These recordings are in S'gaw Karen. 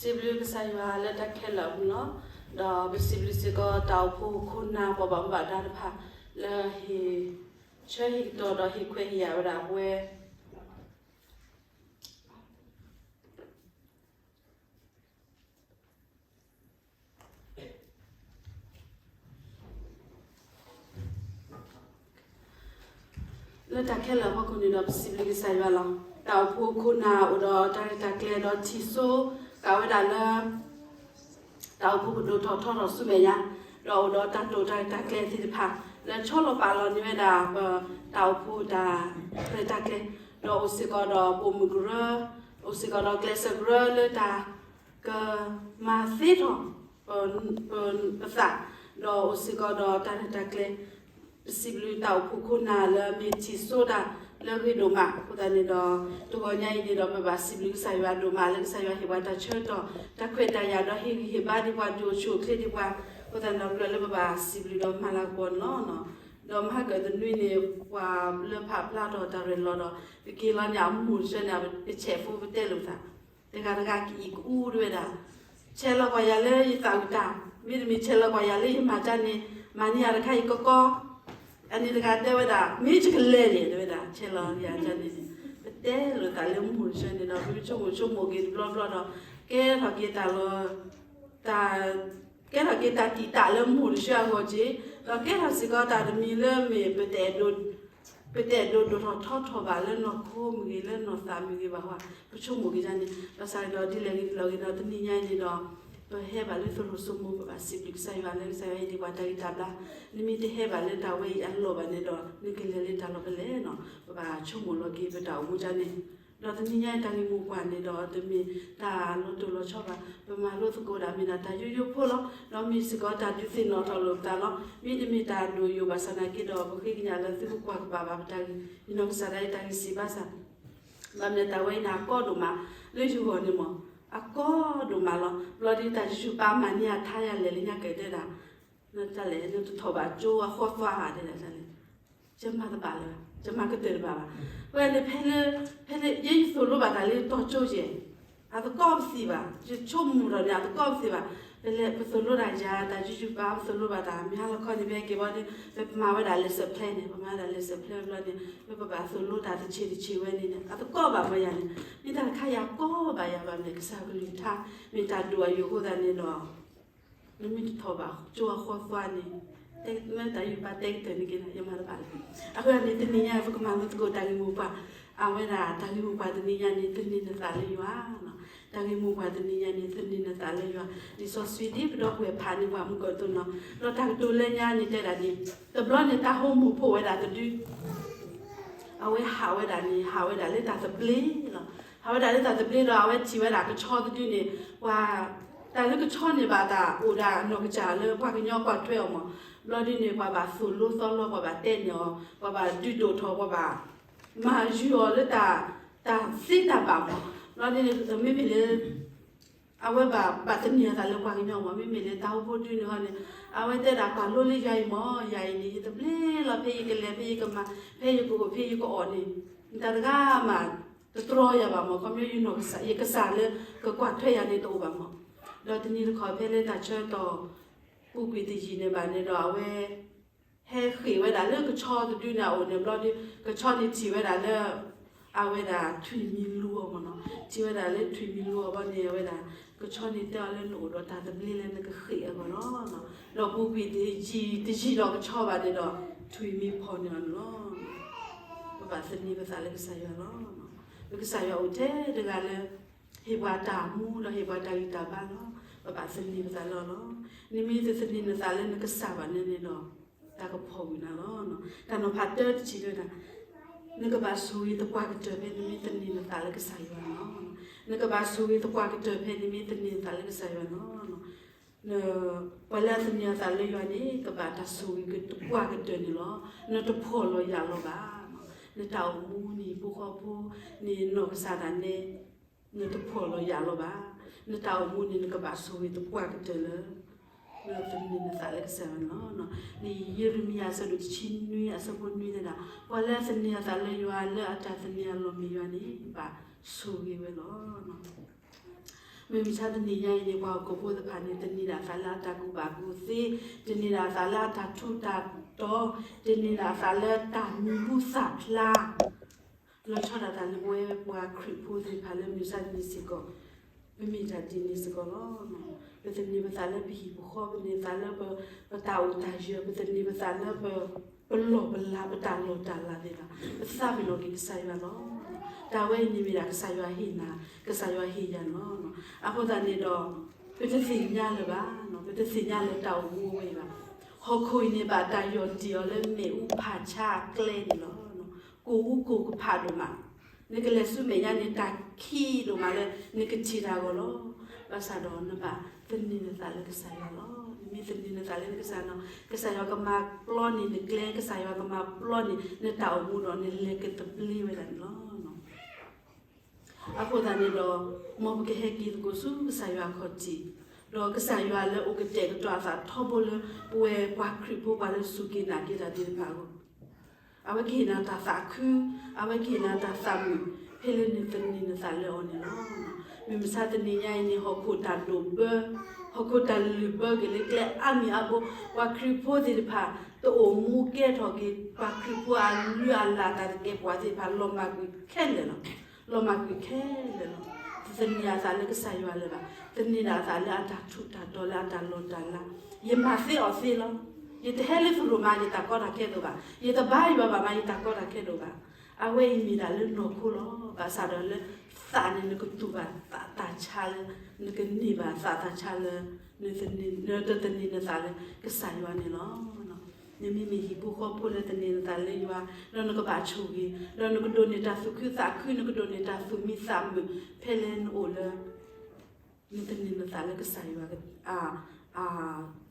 စံးဘျုးကစၢ်ယွၤလၢတၢ်ခဲလၢာ်အပူၤလီၤ. ဒီးပစံးဘျုးစ့ၢ်ကီးတၢ်အိၣ်ဖှိၣ်ခိၣ်နၢ်ပှၤဘၣ်မူဘၣ်ဒါတဖၣ် လၢဟ့ၣ်ဆၢဟ့ၣ်ကတီၤဒီးဟ့ၣ်ခွဲးဟ့ၣ်ယာ်ဝဲဒၣ်ပဝဲ လၢတၢ်ခဲလၢာ်အဖီခိၣ်န့ၣ်ဒီး ပစံးဘျုးကစၢ်ယွၤလီၤ. တၢ်အိၣ်ဖှိၣ်ခိၣ်နၢ်အိၣ်ဒီးတၢ်ရဲၣ်တၢ်ကျဲၤဒီးထံၣ်ဆိ ကးဝဲဒၣ်လၢ တၢ်အိၣ်ဖှိၣ်ကဒိၣ်ထီၣ်ထီထီၣ်ဆူမဲာ်ညါ, ဒီးအိၣ်ဒီးတၢ်တိာ်တၢ်ရဲၣ်တၢ်ကျဲၤသ့ၣ်တဖၣ် လၢဆီလီၤပာ်လီၤန့ၢ်ဝဲဒၣ် ပတၢ်အိၣ်ဖှိၣ်တၢ်ရဲၣ်တၢ်ကျဲၤ, ဒီးအိၣ်စ့ၢ်ကီးဒီးပိာ်မုၣ်ကရၢ, အိၣ်စ့ၢ်ကီးဒီးကျဲးစၢးကရၢလၢတၢ် ကမၤသ့ထီၣ် ပသး, ဒီးအိၣ်စ့ၢ်ကီးဒီးတၢ်ရဲၣ်တၢ်ကျဲၤ, ပစံးဘျုးတၢ်အိၣ်ဖှိၣ်ခိၣ်နၢ်လၢမ့ၢ်ထံၣ်ဆိတၢ်လၢဂ့ၤဒိၣ်မး. အဃိသတးန့ၣ်ဒီး တဂီၤညါအံၤန့ၣ်ဒီး ပဘၣ်စံးဘျုးကစၢ်ယွၤဒိၣ်မးလၢကစၢ်ယွၤဟ့ၣ်ပှၤတၢ်ဆၢကတီၢ် တၢ်ခွဲးတၢ်ယာ်ဒီးဟ့ၣ်ဂံၢ်ဟ့ၣ်ဘါဒံးပှၤ ဒုးအိၣ်ဆူၣ်အိၣ်ချ့ဒံးပှၤ, အဃိသတးန့ၣ်ဒီး ကြၢးလၢပဘၣ်စံးဘျုးဒီးမၤလၤကပီၤန့ၣ်လီၤ. ဒီးမဟါကၢၣ်တနွံန့ၣ် ပှၤလၢဖးဖျါထီၣ်တၢ်ရဲၣ်လီၤဒီး ပက့ၤလီၤန့ၣ် အမူၢ်တဆၢန့ၣ် ပဆဲးဖိပတဲလိာ်ပသး တဂၤတဂၤကအံၣ်ကအူတဝဲဒၣ်, ဆဲးလီၤကွၢ်ယၤလၢယသးဝံၣ်တၢ်, မ့တမ့ၢ်ဆဲးလီၤကွၢ်ယၤလၢယမၤတၢ်န့ၣ်, မၤန့ၢ်ယၤတခါအံၤကီကီ, အန့ၣ်တဂၤတဲဝဲဒၣ် မ့ၢ်ယကလဲၤန့ၣ် တဲဝဲဒၣ် ဆဲးလီၤယၤတၢ်န့ၣ်, ပတဲလိာ်သးလၢမူၢ်တဆၢန့ၣ်ဒီး ပဆိကမိၣ်ဆိကမိၣ်က့ၤတဘျီဘျီဒီး ကဲထီၣ်က့ၤတၢ်လီၤ တၢ် ကဲထီၣ်က့ၤတၢ်တံာ်တာ်လၢမူၢ်တဆၢအဂီၢ်က့ၤ, ဒီးကဲထီၣ်စ့ၢ်ကီးတၢ်တမံၤလၢမ့ၢ် ပတအဲၣ်ဒိးဒိၣ်ထီၣ်ထီထီၣ်ဘၣ်လၢနီၢ်ခိမ့ၢ်ဂ့ၤ လၢနီၢ်သးမ့ၢ်ဂ့ၤဘၣ်ဟီ, ပဆိကမိၣ်က့ၤဒ်န့ၣ်, ဘၣ်ဆၣ်ဒီးဒ်လဲၣ်ဂ့ၤတဘျီဂ့ၤဒီး တနံၤညါအံၤန့ၣ်ဒီး ပဟဲဘၣ်လၢသိၣ်လိစိမိၤ ပဘၣ်စံးဘျုးကစၢ်ယွၤလၢကစၢ်ယွၤဟ့ၣ်ဒံးပှၤတၢ်ဂံၢ်တၢ်ဘါ, နမ့ၢ်တဟဲဘၣ်လၢတၢ်ဝဲအံၤအလီၢ်ဘၣ်န့ၣ်ဒီး နကလဲၤလၢတၢ်လီၢ်ဖဲလဲၣ်နီၤ, ပဘၣ်ဆိကမိၣ်လီၤက့ၤပတၢ်အိၣ်မူဒ်န့ၣ်, ဒီးတနံၤညါအံၤတၢ်ဂ့ၢ်မိၢ်ပှၢ်န့ၣ်ဒီး တမ့ၢ်တၢ်လီၤတိၢ်လီၤဆီဘၣ်, ပမၤလိသကိးဒၣ်မ့ၢ်ဒၣ်တၢ်ယိယိဖိလီၤ, ဒီးမ့ၢ်စ့ၢ်ကီးတၢ်ဒုးသ့ၣ်နီၣ်ထီၣ်လိာ်ပသးလီၤ, မ့တမ့ၢ်တၢ်ဒိၣ်ယိာ်ဘၣ်ဆၣ်နာ်က့ဒီး ပဃ့ကညးလၢသုကကွၢ်ကဘၣ်ဘၣ်ပတၢ်ဂ့ၢ်, ယနီၢ်ကစၢ်ဒၣ်အံၤတၢ်ဂ့ၢ်စံးဘၣ်ဆၣ် ဘၣ်မနုၤတၢ်ဝဲအံၤန့ၣ် အကီဒိၣ်မး, လၢယဂီၢ်န့ၣ်မ့ၢ် အကီဒိၣ်မးလီၤ. ဘျီဒ်တၢ်ယိယိပၢ်မၤန့ၢ်အထါယၤလဲၣ်လၢညါကတဲဒၣ်, နတၢ်လဲၣ် နတထီၣ်ဘၣ်ကၠိအဃီသွါဘၣ်တဲဒၣ်တၢ်လဲၣ်, ယမၤတဘၣ်လၢၤဘၣ်, ယမၤကတၢၢ်တဘၣ်ဘၣ်. ဝဲန့ၣ်ဖဲလၢ ဖဲလၢယဲယသိၣ်လိဘၣ်တၢ်လၢတီၤကၠိယဲၢ် အသကိးပသံၣ်ဘၣ်, ယဆိကမိၣ်ထီၣ်န့ၣ် အသကိးပသံၣ်ဘၣ်, ဖဲလၢပသိၣ်လိဒၣ်ယၤ တၢ်ယိယိပၢ် ပသိၣ်လိဘၣ်တၢ် မ့ၢ်ဟါလီၤခီန့ၣ် ဖဲက့ၤဘီန့ၣ် ပမၤဝဲဒၣ် lesson plan န့ၣ် ပမၤဝဲဒၣ် lesson plan ဘျီန့ၣ် ပပဘၣ်သိၣ်လိတၢ်တဆံးတဆံးဝဲန့ၣ်န့ၣ် အသကိးဘၣ်မၤယၤန့ၣ်, မ့ၢ်တၢ်တခါယၤကီဘၣ်ယၤဘၣ်မ့ၢ် ကစၢ်ကလုၢ်ကထါ မ့ၢ်တၢ်ဒိၣ်အယိာ်အဃိသတးန့ၣ်ဒီး နမ့ၢ်တထီၣ်ဘၣ်ကၠိအဃီသွါန့ၣ် မ့ၢ်တၢ်ယိယိပၢ်တဲကတၢၢ်န့ၣ်က့ၤ ယမၤတဘၣ်လၢၤဘၣ်. အဃိန့ၣ် တနံၤညါ ပကမၤလိသကိးတၢ်ဂ့ၢ်မိၢ်ပှၢ်, အဝဲဒၣ်တၢ်ဂ့ၢ်မိၢ်ပှၢ်တနံၤညါန့ၣ် သန့ၤနသးလၢယွၤ, တၢ်ဂ့ၢ်မိၢ်ပှၢ်တနံၤညါန့ၣ် သန့ၤနသးလၢယွၤ, လံာ်စီဆှံဒ်ပဒီပုၢ်ဝဲၢ်ဖးန့ၢ်ပှၤမုၢ်ကီၢ်သိနီၤ, ဒီးတၢ်ကတိၤလၢညါန့ၣ်တဲဒၣ်န့ၣ် တဘျီန့ၣ် တၢ်ဟိမိၢ်ဖိးဝဲဒၣ်တဒု အဝဲဟးဝဲဒၣ်န့ၣ် ဟးဝဲဒၣ်လၢတၢ်သဘျ့လီၤ. ဟးဝဲဒၣ်လၢတၢ်သဘျ့ဒီး အဝဲထံၣ်ဝဲဒၣ်ကဆီတဒုန့ၣ် ပှၤ တၢ်လၢကဆီန့ၣ်ဘၣ်တၢ်အိၣ်ဒၣ်နီၢ်ကစၢ်လၢပှၤကညီကွၢ်ထွဲအီၤမး, ဘျီဒ်န့ၣ် ပှၤဘၣ်သိၣ်လိသီလိ ပှၤဘၣ်တဲန့ၢ်အီၤ ပှၤဘၣ်ဒုးဒိၣ်ထီၣ် ပှၤဘၣ်မၤယုာ်အီၤလၢတၢ် တၢ်သ့တၢ်ဘၣ်မး, ဘျီဒ်န့ၣ် မ့မ့ၢ်လၢ အဝဲဘၣ် ဘၣ်သန့ၤအသးလၢပှၤကညီမး, မ့မ့ၢ်လၢတၢ်အိၣ်ဖှိၣ်ဒုန့ၣ်ဟီန့ၣ် အဝဲတဲဒၣ်ကွၢ်လိလၢယၤအံၤမး, ယၤအံၤန့ၣ် ယသဘျ့လီၤ ဖဲယကလဲၤ ဖဲယကမၤ ဖဲယကအိၣ် ဖဲယကအီၣ်န့ၣ် တၢ်တဂၤမး တတြီယၤဘၣ်မး, ခီဖျိယနီၢ်ကစၢ် ယကစၢ်လၢကကွၢ်ထွဲယၤန့ၣ်တအိၣ်ဘၣ်မး, ဒီးတနံၤတခီဖဲလၢတၢ်ဆၢကတီၢ် ပူၤကွံာ်တယံာ်န့ၣ်ဘၣ်န့ၣ်ဒီး အဝဲ ဟဲဃ့ၢ်ဝဲဒၣ်လၢကဆီတဒုန့ၣ်အအိၣ်န့ၣ်ဘျီဒီး ကဆီန့ၣ်ထံၣ်ဝဲဒၣ်လၢ အဝဲဒၣ်ထွံၣ်မံၤလူအီၤမးနီၤ, ထံၣ်ဝဲဒၣ်လၢထွံၣ်မံၤလူအီၤဘျီန့ၣ် အဝဲဒၣ် ကဆီန့ၣ်တဲအီၤလၢနအိၣ်ဒီးတၢ်သဘျ့လၢနကဃ့ၢ်အဂီၢ်လီၤ. ဒီးပူၤကွံာ်တယံာ် တယံာ်ဒီးကဆီဘၣ်န့ၣ်ဒီး ထွံၣ်မံၤဖီၣ်န့ၢ်အီၤန့ၣ်လီၤ. ပဘၣ်သန့ၤပသးလၢကစၢ်ယွၤလီၤ. လၢကစၢ်ယွၤအိၣ်ထဲတဂၤလၢ ဟ့ၣ်ပှၤတၢ်မူဒီးဟ့ၣ်ပှၤတၢ်ဂံၢ်တၢ်ဘါလီၤ. ပဘၣ်သန့ၤပသးလၢအီၤလီၤ. နမ့ၢ်တသန့ၤနသးလၢနကစၢ်ဘၣ်န့ၣ်န့ၣ်ဒီး တၢ်ကဖီၣ်ဝံၤနၤလီၤ. တၢ်နီၤဖးတၢတထံၣ်တဲဝဲဒၣ် နကဘၣ်ဆိၣ်ဂ့ၤသပှၢ်ကတၢၢ်ဖဲနမ့ၢ်သန့ၤနသးလၢကစၢ်ယွၤလီၤ. နကဘၣ်ဆိၣ်ဂ့ၤသပှၢ်ကတၢၢ်ဖဲနမ့ၢ်သန့ၤနသးလၢကစၢ်ယွၤလီၤ. ပှၤလၢအသန့ၤအသးလၢယွၤန့ၣ် ကဘၣ်တၢ်ဆိၣ်ဂ့ၤသပှၢ်ကတၢၢ်န့ၣ်လီၤ. နတဖှီၣ်လီၤယာ်လီၤဘၣ်. နတၢ်အိၣ်မူန့ၣ် ဟံၣ်ဖိဃီဖိန့ၣ် နီၢ်ကစၢ်ဒၣ်နဲ နတဖှီၣ်လီၤယာ်လီၤဘၣ်. နတၢ်အိၣ်မူန့ၣ် နကဘၣ်ဆိၣ်ဂ့ၤသပှၢ်ကတၢၢ်လၢ နသန့ၤနသးလၢကစၢ်ယွၤန့ၣ်လီၤ. ယံးရမံယၤအဆၢဒိၣ်တဆံနွံအဆၢဖိနွံတဲဒၣ်, ပှၤလၢအသန့ၤအသးလၢယွၤလၢအတၢ်သန့ၤအလီၢ်မ့ၢ်ယွၤန့ၣ် ဘၣ်ဆိၣ်ဂ့ၤဝဲလီၤ. မုၢ်မဆါတနံၤညါအံၤန့ၣ် ပှၤဟီၣ်ခိၣ်ဖိသ့ၣ်တဖၣ်န့ၣ် သန့ၤဒၣ်အသးလၢအတၢ်ကူၣ်ဘၣ်ကူၣ်သ့, သန့ၤဒၣ်အသးလၢအတၢ်ထူးတၢ်တီၤ, သန့ၤဒၣ်အသးလၢတၢ်မံၤဟူသၣ်ဖျါ လီၤဆီဒၣ်တၢ်လၢပဝဲပှၤခရံာ်ဖိသ့ၣ်တဖၣ်လၢမုၢ်မဆါတနံၤစ့ၢ်ကီး, ပမ့ၢ်တၢ်ဒ်န့ၣ်စ့ၢ်ကီးလီၤ. ပသန့ၤပသးလၢပဟံၣ်ပဃီ, ပသန့ၤပသးလၢပ, ပတၢ်အိၣ်တၢ်ယၢၤ, ပသန့ၤပသးလၢပ, ပလီၢ်ပလၤ, ပတၢ်လီၢ်တၢ်လၤသ့ၣ်တဖၣ်, ပသးပ့ၤနီၣ်က့ၤကစၢ်ယွၤလီၤ. တၢ်ဝဲအံၤန့ၣ်မ့ၢ်ဒၣ်ကစၢ်ယွၤဟ့ၣ်နၤ, ကစၢ်ယွၤဟ့ၣ်ယၤန့ၣ်လီၤ. အဃိသတးန့ၣ်ဒီး ပတသ့ၣ်ညါလၢၤဘၣ်, ပတသ့ၣ်ညါလၢၤတၢ်အိၣ်မူဝဲအံၤဘၣ်. ဟီၣ်ခိၣ်အံၤန့ၣ် ဘၣ်တၢ်ယီၢ်တံၢ်အီၤလၢမ့ၣ်အူဖးဆါအကျဲန့ၣ်လီၤ. ကိၢ်အူကိၢ်ကဖးဒိၣ်မး, နကလဲၤဆူမဲာ်ညါန့ၣ် တၢ်ခံးဒိၣ်မးလၢ နကထံၣ်တၢ်အဂီၢ်လီၤ. ဘၣ်ဆၣ်ဒီးနဘၣ်သန့ၤနသးလၢကစၢ်ယွၤလီၤ. နမ့ၢ်သန့ၤနသးလၢနကစၢ်န့ၣ်, ကစၢ်ယွၤကမၤပျီန့ၢ်နကျဲ, ကစၢ်ယွၤကမၤပျီန့ၢ်နတၢ်အိၣ်မူဒီး နလဲၤကသဘျ့ဝဲဒၣ်န့ၣ်လီၤ. အဃိသတးန့ၣ်ဒီး မ်ပကဟဲက့ၤသကိးဆူကစၢ်ယွၤအခီၣ်ထံး, ဒီးကစၢ်ယွၤလၢအိၣ်ကတဲာ်ကတီၤအသးထီဘိလၢ ပဝဲပှၤခရံာ်ဖိပှၤလၢစူၢ်က့ၤနာ်က့ၤတၢ်သ့ၣ်တဖၣ်အဂီၢ်, အဝဲကဟ့ၣ်နၤတၢ်သးခု, အဝဲကဟ့ၣ်နၤတၢ်သးမုာ်, ဖဲလၢနသန့ၤနသးလၢအီၤန့ၣ်လီၤ. မုၢ်မဆါတနံၤညါအံၤန့ၣ် ဟီၣ်ခိၣ်တၢ်ဒိၣ်ဘၢ, ဟီၣ်ခိၣ်တၢ်လုၢ်ဘၢက့ၤလၢကျဲအါမံၤအါဘိ, ပှၤခရံာ်ဖိသ့ၣ်တဖၣ် တအိၣ်မူကဲထီၣ်က့ၤ ပှၤခရံာ်ဖိအလုၢ်အလၢ်တၢ်တကဲပှၤသ့ၣ်တဖၣ် လီၤမၢ်ကွံာ်ခဲလၢာ်လီၤ. လီၤမၢ်ကွံာ်ခဲလၢာ်လီၤ. တသန့ၤအသးလၢကစၢ်ယွၤလၢၤဘၣ်. သန့ၤဒၣ်အသးလၢအတၢ်ထူးတၢ်တီၤ လၢအတၢ်လီၢ်တၢ်လၤ, ယမၤသ့အီၤသ့လီၤ. ယတဟဲလၢသရိာ်မး ယတၢ်ကီတၢ်ခဲဒိၣ်ဘၣ်, ယတဘါယွၤဘၣ်မး ယတၢ်ကီတၢ်ခဲဒိၣ်ဘၣ်. အဝဲအံၤမ့ၢ်ဒၣ်လၢနီၢ်ခိလီၤ. ဘၣ်ဆၣ်ဒီးလၢသးန့ၣ် နကတူၢ်ဘၣ်သးတၢ်ဆါလၢ နကန့ၢ်ဘၣ်သးတၢ်ဆါလၢ နတသန့ၤနသးလၢကစၢ်ယွၤန့ၣ်လီၤ. နမ့မ့ၢ်ဟံၣ်ဖိဃီဖိလၢသန့ၤနသးလၢယွၤ, ဒီးနကဘၣ်ဆိၣ်ဂ့ၤ, ဒီးနကဒိးန့ၢ်တၢ်သူၣ်ခုသးခု, နကဒိးန့ၢ်တၢ်သူၣ်မံသးမုာ် ဖဲလၢနအိၣ်လၢ နသန့ၤနသးလၢကစၢ်ယွၤ အ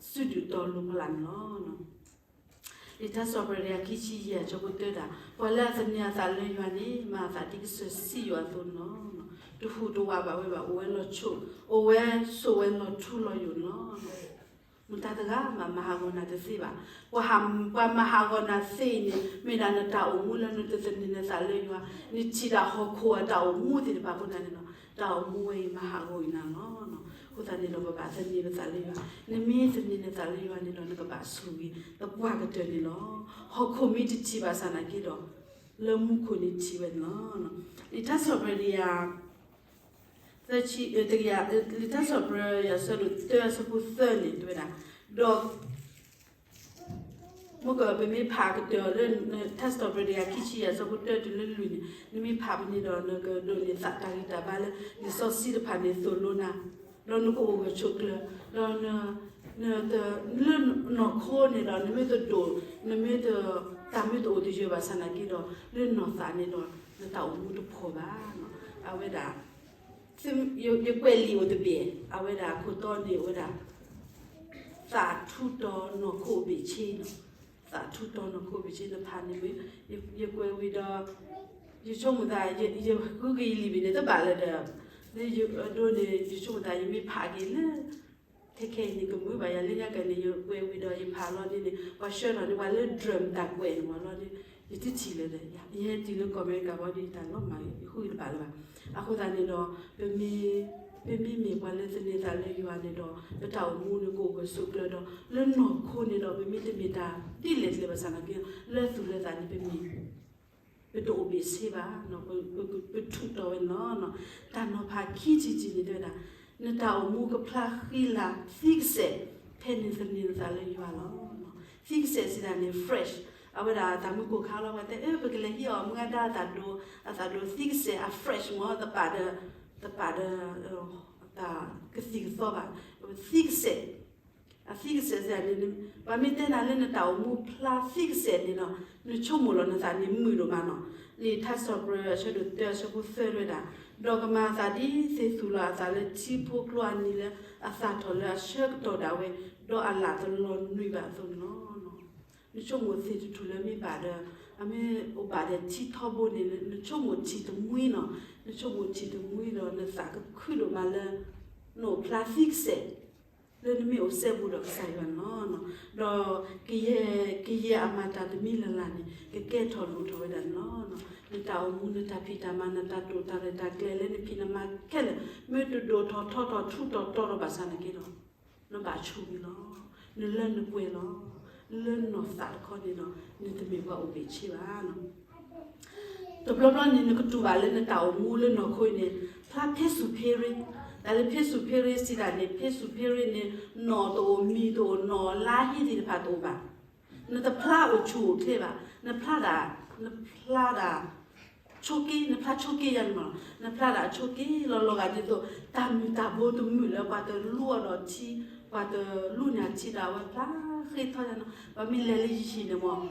စုဒုၣ်တီၤလိၤဖီလာ်န့ၣ်လီၤ. လံာ်ထါစံးပတြၢၤတကယၤခံဆံယဲၢ် အဆၢဖိတၢတၢ်, ပှၤလၢအသန့ၤအသးလၢယွၤန့ၣ် မၤအသးဒ်ကစၢၢ်စံယိၣ်အသိးန့ၣ်လီၤ. တဟူးတဝးဘၣ်ဝဲဘၣ်, အိၣ်ဝဲလီၤဆိ, အိၣ်ဝဲဆိးဝဲလီၤထူလီၤယိာ်န့ၣ်လီၤ. မတၤတဂၤမၤဟးဂီၤနၤတသ့ဘၣ်. ပှၤမၤဟးဂီၤနၤသ့အံၤန့ၣ် မ့ၢ်ဒၣ်နတၢ်အိၣ်မူလၢနတသန့ၤနသးလၢယွၤ, နထံၣ်ဒၣ်ဟီၣ်ခိၣ်အတၢ်အိၣ်မူသ့ၣ်တဖၣ်အဃိသတးန့ၣ်ဒီး တၢ်အိၣ်မူဝဲအံၤမၤဟးဂီၤအံၤနၤလီၤ. အဃိသတးန့ၣ်ဒီး ပဘၣ်သန့ၤပသးလၢယွၤ, နမ့ၢ်သန့ၤနသးလၢယွၤန့ၣ်ဒီး နကဘၣ်ဆိၣ်ဂ့ၤသပှၢ်ကတၢၢ်န့ၣ်လီၤ. ဟီၣ်ခိၣ်မ့ၢ်တထံၣ်ဘၣ်ဆၣ်နာ်က့ဒီး လၢမူခိၣ်န့ၣ်ထံၣ်ဝဲန့ၣ်လီၤ. လံာ်ထါစံးပတြၢၤတကယၤ လံာ်ထါစံးပတြၢၤယၤဆၢဒိၣ်တၢ အဆၢဖိသၢန့ၣ် တဲဝဲဒၣ်, ဒီး မ့ၢ်ကပမ့ၢ်ဖးကတၢၢ်အီၤလၢ ထါစံးပတြၢၤတကယၤခံဆံယဲၢ် အဆၢဖိတၢတုၤလၢလွံၢ်န့ၣ် နမ့ၢ်ဖးဖဲန့ၣ်ဒီး နကဒိးန့ၢ်သးတၢ်ဂံၢ်တၢ်ဘါလၢ လံာ်စီဆှံတဖၣ်န့ၣ်သိၣ်လိနၤ, ဒီးနကအိၣ်ဂၢၢ်ဆိးကျၢၤ, ဒီး လၢနီၢ်ခိန့ၣ်ဒီး နမ့ၢ်တဒိၣ်, နမ့ၢ်တ, တၢ်မ့ၢ်တအိၣ်တယၢၤဘၣ်ဆၣ်နာ်က့ဒီး လၢနီၢ်သးန့ၣ်ဒီး နတၢ်အိၣ်မူတဖှီၣ်ဘၣ်. အဝဲဒၣ် ယကွဲးလံာ်အိၣ်တဘ့ၣ်, အဝဲဒၣ်အခိၣ်တီန့ၣ်အိၣ်ဝဲဒၣ် သးထူးတီၤနီၢ်ခိၣ်ဘ့ၣ်ဆ့, သးထူးတီၤနီၢ်ခိၣ်ဘ့ၣ်ဆ့ နဖးန့ၣ်မ့ၢ်, ယကွဲးဝံၤဒီး ယဆိကမိၣ်သး ယဃုက့ၤယလံာ်ဘ့ၣ်န့ၣ် တဘၣ်လၢၤဒီး ဒ်န့ၣ် ယဆိကမိၣ်သး ယမ့ၢ်ဖးက့ၤလၢ ခဲခဲအံၤန့ၣ် ကမုာ်ဘၣ်ယၤလၢညါက့ၤန့ၣ် ယကွဲးဝံၤဒီးယဖးလီၤဒ်န့ၣ် ပှၤဆှၢထီၣ်န့ၢ်ပှၤလၢ drum တၢ်ကွဲးန့ၣ်မ့ၢ်လီၤဒီး ယတထံၣ်လၢၤဒီး ယဟဲတုၤလၢကီၢ်အမဲရကၤဘၣ်ဒီး ယတၢ်လီၤမၢ် ယဃုတဘၣ်လၢၤဘၣ်. အဃိသတးန့ၣ်ဒီး ပမ့မ့ၢ်ပှၤလၢသန့ၤသးလၢယွၤန့ၣ်ဒီး ပတၢ်အိၣ်မူန့ၣ်ကအိၣ်ဂၢၢ်ဆိးကျၢၤဒီး လၢနီၢ်ခိန့ၣ်ဒီး ပမ့ၢ်တမ့ၢ်တၢ်ဒ်လဲၣ်ဒ်လဲၣ်ဘၣ်ဆၣ်နာ်က့ လၢသူၣ်လၢသးန့ၣ် ပမ့ၢ် ပတအိၣ်ဘ့ၣ်ဆ့ဘၣ်, ပထူးတီၤဝဲန့ၣ်လီၤ. တၢ်နီၤဖးခံထံၣ်တထံၣ်န့ၣ်တဲဝဲဒၣ်, နတၢ်အိၣ်မူကဖျါဃံလၤသံကစဲး ဖဲနသန့ၤနသးလၢယွၤလီၤ. သံကစဲးစံးဒၣ်န့ၣ် fresh, အဝဲဒၣ်တၢ်မုၢ်ကိၢ်ခါလီၤ ပှၤတဲအၢ ပကလဲၤဟံးအီၣ်မုၢ်ဂၤဒါအသးဒိၣ်, အသးဒိၣ်သံကစဲးအ fresh မ့ၢ် တပာ်ဒီး, တပာ်ဒီး တၢ်ကသံၣ်ကသီဘၣ်, သံကစဲး အသံကစဲးစံးန့ၣ် ပှၤမ့ၢ်တဲနၤလၢနတၢ်အိၣ်မူဖျါသံကစဲးန့ၣ်ဒီး နဆိကမိၣ်လီၤနသးန့ၣ်မုာ်ဒိၣ်မးနီၤ. လံာ်ထါစံးပတြၢၤ အဆၢဒိၣ်တၢ အဆၢဖိသၢ တဲဝဲဒၣ်, ဒီးကမၤအသးဒ်သိးသူၣ်လီၤအသးလၢထံဖိကျိအနံၤလၢအသၣ်ထီၣ်လၢအဆၢကတီၢ်ဒၣ်ဝဲ, ဒီးအလၣ်တလီၤနွံဘၣ်အသိးန့ၣ်လီၤ. နဆိကမိၣ်သ့ၣ်တထူၣ်လၢမ့ၢ်ဘၣ်ဒီး အမ့ၢ်အိၣ်ဘၣ်ဒီးထံထီဘိန့ၣ် နဆိကမိၣ်ထံၣ်တမှံနီၤ, နဆိကမိၣ်ထံၣ်တမှံဒီး နသးကခုဒိၣ်မးလၢ နအိၣ်ဖျါသံကစဲး လၢနမ့ၢ်အိၣ်စဲဘူးဒီးကစၢ်ယွၤန့ၣ်လီၤ. ဒီးကယဲၢ် ကယဲၢ်အမၤတၢ်တမံၤလၢ်လၢ်န့ၣ် ကကဲထီၣ်လိၣ်ထီၣ်ဝဲဒၣ်န့ၣ်လီၤ. နတၢ်အိၣ်မူ နတၢ်ဖံးတၢ်မၤ နတၢ်တိာ်တၢ်ရဲၣ်တၢ်ကျဲၤလၢနဖံးနမၤခဲလၢာ် မ့ၢ်တဒိၣ်ထီၣ်ထီထီၣ်ထူးထီၣ်တီၤထီၣ်ဘၣ်ဆၣ်နာ်က့ဒီး နဘၣ်ဆိၣ်ဂ့ၤလီၤ. နလၢနပှဲၤလီၤ. လၢနနီၢ်သးတခီန့ၣ်ဒီး နတမ့ၢ်ပှၤအိၣ်ဘ့ၣ်ဆ့ဘၣ်. တဘျီဘျီန့ၣ် နကတူၢ်ဘၣ်လၢနတၢ်အိၣ်မူလၢနီၢ်ခိအံၤန့ၣ် ဖျါဖ့စူၣ်ဖ့ရ့, တၢ်လၢဖ့စူၣ်ဖ့ရ့စံးတၢ်န့ၣ် ဖ့စူၣ်ဖ့ရ့န့ၣ် နီၣ်တအိၣ် မံၤတအိၣ် နီၣ်လါဟ့သ့ၣ်တဖၣ်တအိၣ်ဘၣ်. နတဖျါအိၣ်ဆူၣ်အိၣ်ချ့ဘၣ်. နဖျါဒၣ်, နဖျါဒၣ် ဆိက့, နဖျါဆိက့ယါန့ၣ်မး, နဖျါဒၣ်ဆိက့လီၤလီၤဂာ်ဒ်သိး တၢ်မုၢ်တၢ်ဘိတမုာ်လၢပှၤတလူအီၤဒီးထံ, ပှၤတလူန့ၢ်ထံဒၣ်ဝဲ ဖျါဃ့ထီယါန့ၣ်, ပှၤမ့ၢ်လဲၤလၢယဟံၣ်န့ၣ်မး,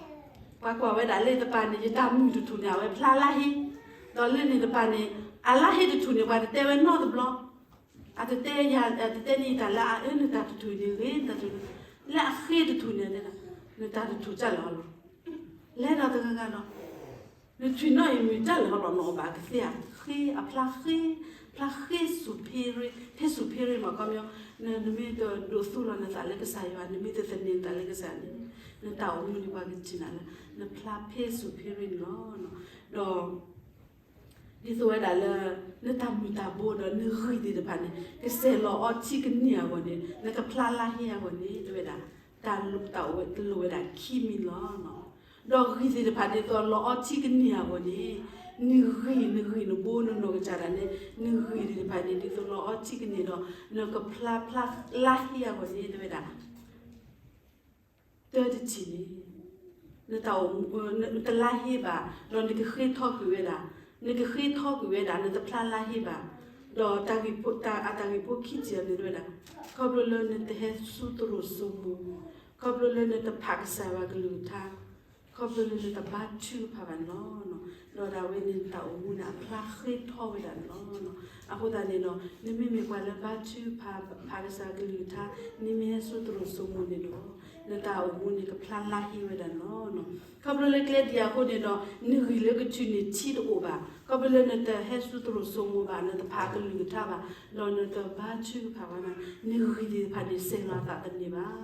ပှၤကွၢ်ဝဲဒၣ်လၢတပၤန့ၣ် ယတၢ်မုၢ်တထူၣ်န့ၣ် အဝဲဖျါလါဟ့, ဒီးလၢန့ၣ်တပၤန့ၣ် အလါဟ့တထူၣ်န့ၣ် ပှၤတတဲဝဲနီတဘျီ အတတဲယၤ, အတတဲန့ၢ်ယတၢ်လၢအအၢ နတၢ်တထူၣ်န့ၣ်ဂ့ၤ, နတၢ်တထူၣ်, လၢအဃ့တထူၣ်န့ၣ် နတၢ်တထူၣ်ကၢ်လီၤလီၤ. လဲၤဒီးတဂၤဂၤဒီး နထွံၣ်နီၣ်အံၤမုၢ်တၢ်လဲၤဟီလီၤနီၤဘၣ်ကသ့ဧါ, ဃ့အဖျါဃ့, ဖျါဃ့စူၣ်ဖ့ရ့, ဖ့စူၣ်ဖ့ရ့မး ခီပညီ, နမ့ၢ်တဒိးသူလီၤနသးလၢကစၢ်ယွၤ, နမ့ၢ်တသန့ၤနသးလၢကစၢ်န့ၣ်, နတၢ်အိၣ်မူန့ၣ်ပှၤကထံၣ်နၤလၢ နဖျါဖ့စူၣ်ဖ့ရ့န့ၣ်လီၤ. ဒီး ဒ်သိးဝဲဒၣ်လၢ နတၢ်မုၢ်တၢ်ဘိဒီး နဂံၢ်သ့ၣ်တဖၣ်န့ၣ် ကစဲးလီၤအီထံကန့ၢ်အဂီၢ်န့ၣ် နကဖျါလါဟ့အဂီၢ်န့ၣ် တဲဝဲဒၣ် တၢ်လိၣ်တၢ်အိၣ်ဝဲတလိၣ်ဝဲဒၣ်ခံမံၤလီၤ. ဒီးဂံၢ်သ့ၣ်တဖၣ်ဒ်သိးလီၤအီထံကန့ၢ်အဂီၢ်န့ၣ် နဂံၢ် နဂံၢ်နဘိ နနီၢ်ကစၢ်ဒၣ်န့ၣ် နဂံၢ်သ့ၣ်တဖၣ်န့ၣ် ဒ်သိးလီၤအီထံကန့ၢ်ဒီး နကဖျါဖျါလါဟ့အဂီၢ်န့ၣ် တဲဝဲဒၣ် တၢတထံၣ်န့ၣ် နတၢ်အိၣ်မူ နတလါဟ့ဘၣ်, ဒီးနကဃ့ထီကွံာ်ဝဲဒၣ်, နကဃ့ထီကွံာ်ဝဲဒၣ် နတဖျါလါဟ့ဘၣ်, ဒီးတၢ်ဂ့ၢ်ဖိ တၢ်အတၢ်ဂ့ၢ်ဖိခံထံၣ်အံၤန့ၣ်ဝဲဒၣ်, ခီဖျိလၢနတဟဲဆူသရိာ်စိမိၤ, ခီဖျိလၢနတဖးကစၢ်ယွၤကလုၢ်ကထါ, ခီဖျိလၢနတဘါထုကဖၣ်ဘၣ်န့ၣ်လီၤ. ဒီးဒၣ်ဝဲန့ၣ်နတၢ်အိၣ်မူန့ၣ် အဖျါဃ့ထီဝဲဒၣ်န့ၣ်လီၤ. အဃိသတးန့ၣ်ဒီး နမ့မ့ၢ်ပှၤလၢဘါထုကဖၣ် ဖးကစၢ်ကလုၢ်ကထါ, နမ့ၢ်ဟဲဆူသရိာ်စိမိၤန့ၣ်ဒီး နတၢ်အိၣ်မူန့ၣ် ကဖျါလါဟ့ဝဲဒၣ်န့ၣ်လီၤ. ခီဖျိလၢကျဲဒ်အံၤအဃိန့ၣ်ဒီး နဂံၢ်လၢကထုးန့ၢ်ထံတအိၣ်ဘၣ်, ခီဖျိလၢနတဟဲဆူသရိာ်စိမိၤဘၣ်, နတဖးကလုၢ်ကထါဘၣ်, ဒီးနတဘါထုကဖၣ်ဘၣ်န့ၣ် နဂံၢ်သ့ၣ်တဖၣ်န့ၣ် စဲးလီၤအသးတန့ၢ်ဘၣ်,